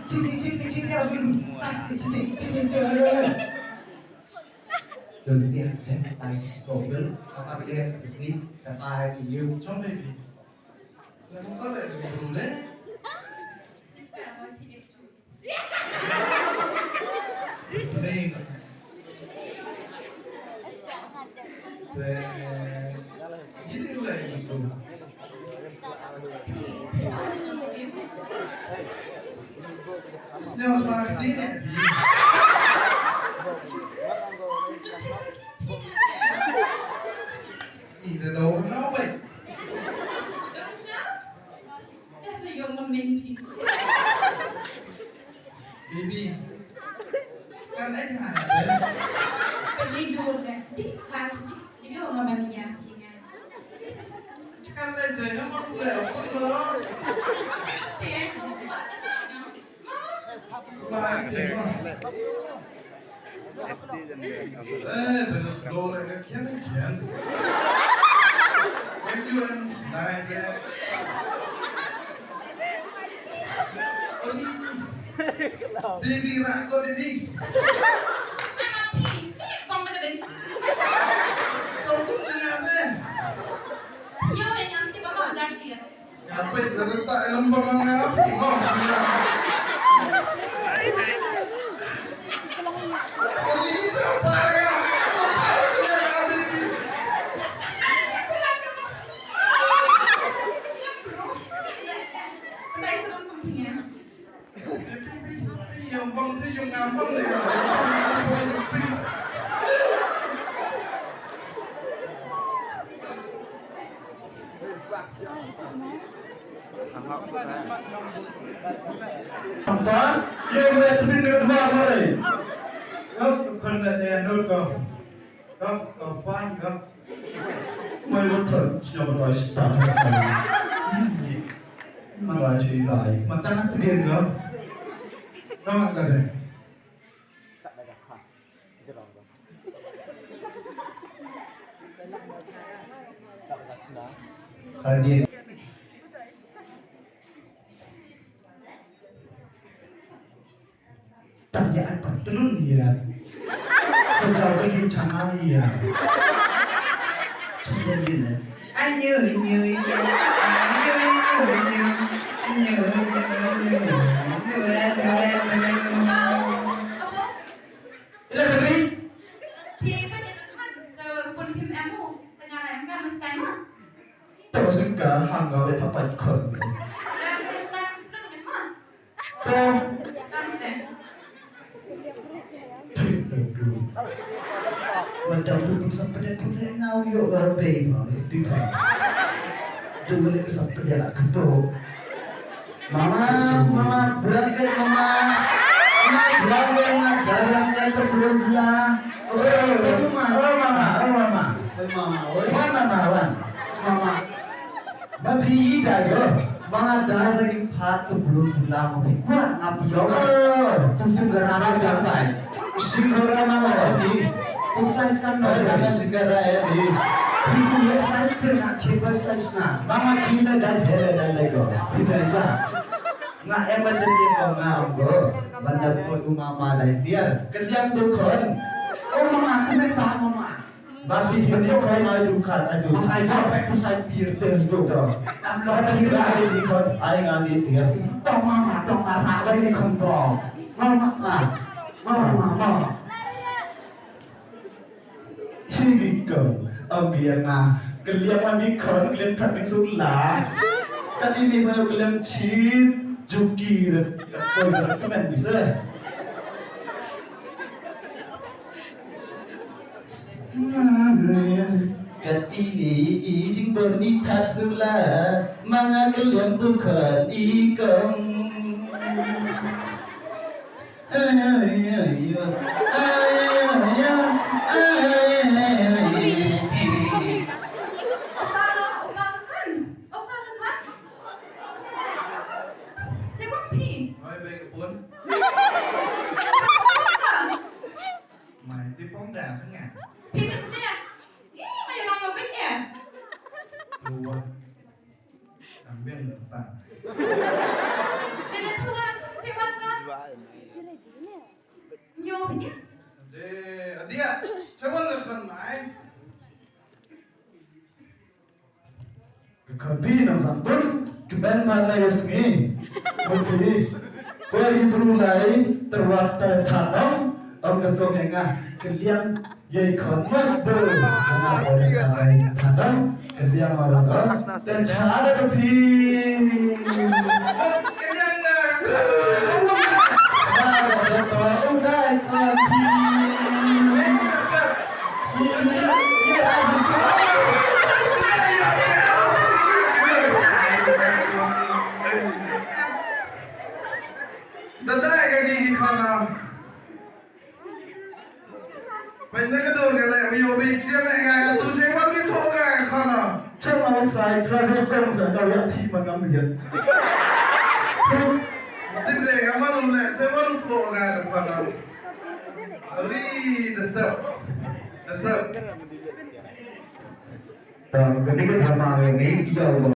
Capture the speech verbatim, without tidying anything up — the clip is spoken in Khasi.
Chiti, chiti, chiti, aku lu. Ah, chiti, chiti, chiti, ayo, ayo. Terus dia, eh, tarik si cikgu, bil, apa dia, terus ni, dapat air ke liu. Chong baby. Lah, kau tak ada dulu deh. Play. Play. Ini mulai gitu. Smells like dinner. Ih, dah daur ngau bai. Daur ngau? Dah sayang memin phi. Baby. Kan ai ha da. Pergi dulu deh. Di, lagi di. Di, di, mama mia phi nga. Kan ai da, yang mau boleh apa lo? Este, ba ta na. Baby rak ko ni. Kau tu dengar deh. Yo, yang ti ba mau janji. Nga peit na rynta i lembang nga phi mo nga. Pynlong ito para nga. Para nga na bini. Yang bang tu yang ngambang dia. Yang bang tu yang pink. Tang ta, ïa, ïa, tbin ngan dua kali. Kop, kon na te nur kop. Kop, kop, pan, kop. Mai motor, snya batai start. Malai ci lai, mata na tbin kop. Nang ka deh. Hadien. Tang ïa ai patlun ïa. Sa jaw ka ïing channai ïa. Channai ïa. Anyo, anyo, anyo. Anyo, anyo, anyo. Anyo, anyo, anyo. Ila ka ri. Phi pynjah ka khun, ka bun phim em u, tang nga la em ka, must time ma. To sing ka hang ka le papa khun. Must time khun kan ma. To. Tam te. Madam tu pun sampai dia tu le ngau yo ga be ma, itu pa. Tu le sampai dia nak ketuk. Mama, mama, blanket, mama. Mama, blanket, mama, blanket, terus lah. Oh, mama, oh, mama, oh, mama. Oi, mama, oi. Wan, mama, wan. Mama. Ma phi da yo. Mama da lagi pat tu belum pulang, ma phi kuat ngap yo. Oh. Tu segera dah dapat. Singkora mama ni. Usai sekarang. Ada mama singkora ya ni. Itu dia size dia nak coba size na. Mama kila dan hele dan lego. Tidak ada. Nga em ada dia kau ngam go. Benda pun umama dan dia. Keliang tu kon. Oh mama kena tahu mama. Ba phi hi ni khoi ai tu khat ai tu. Ai ba ba tu sai pir te ni ko to. Am lo phi la ai ni khon ai nga ni te. Tong ma ma tong ma ma wai ni khon bong. Ma ma ma. Ma ma ma ma. Hi ni ko. Am bia nga. Keliang ma ni khon keliang khat ni sula. Kat ini saya keliang chin. Juki. Kat koi kat kemen bisa. Kat ini i jingbor ni that sula, ma nga kylliang tu khon i kong. Ay, ay, ay, ay, ay, ay, ay, ay. Opa, opa, kan? Opa, kan? Siapa pi? Oi, baik pun. Mai ti pom da tengah. Phi tengah. Ih, mai rang ngam bit ya. Dua. Kambing datang. Dia dah tua kan cepat kan. Yo, pynïa. Ade, ade, ah. Chewan ka khon mai. Ka khon phi nang san pun, kmen ma na ya sngi. Mut phi. Poi i bru lai, terwat ta thanong, ong ka kong ïa nga, ka liang Ye khon mut bu, nga khon ka ai thanong, ka liang ma ba, te cha da ka phi. Mut ka liang na ka khon. Na ka ba ba, u dai khon phi. Ye, ye, ye, ye, ye, ye, ye, Da dai ka ki ki khon na. Pynne ka dur ka leh, ïoh beit sien leh nga ka tu che wan ngi thoh ka ka khana. Che ma u trai, trai se kong sa ka ïa thi man ngam hiat. Tip leh nga ma u leh, che wan u thoh ka ka khana. Ari da sep. Da sep. Ka ni ka drama ngi ki ïa u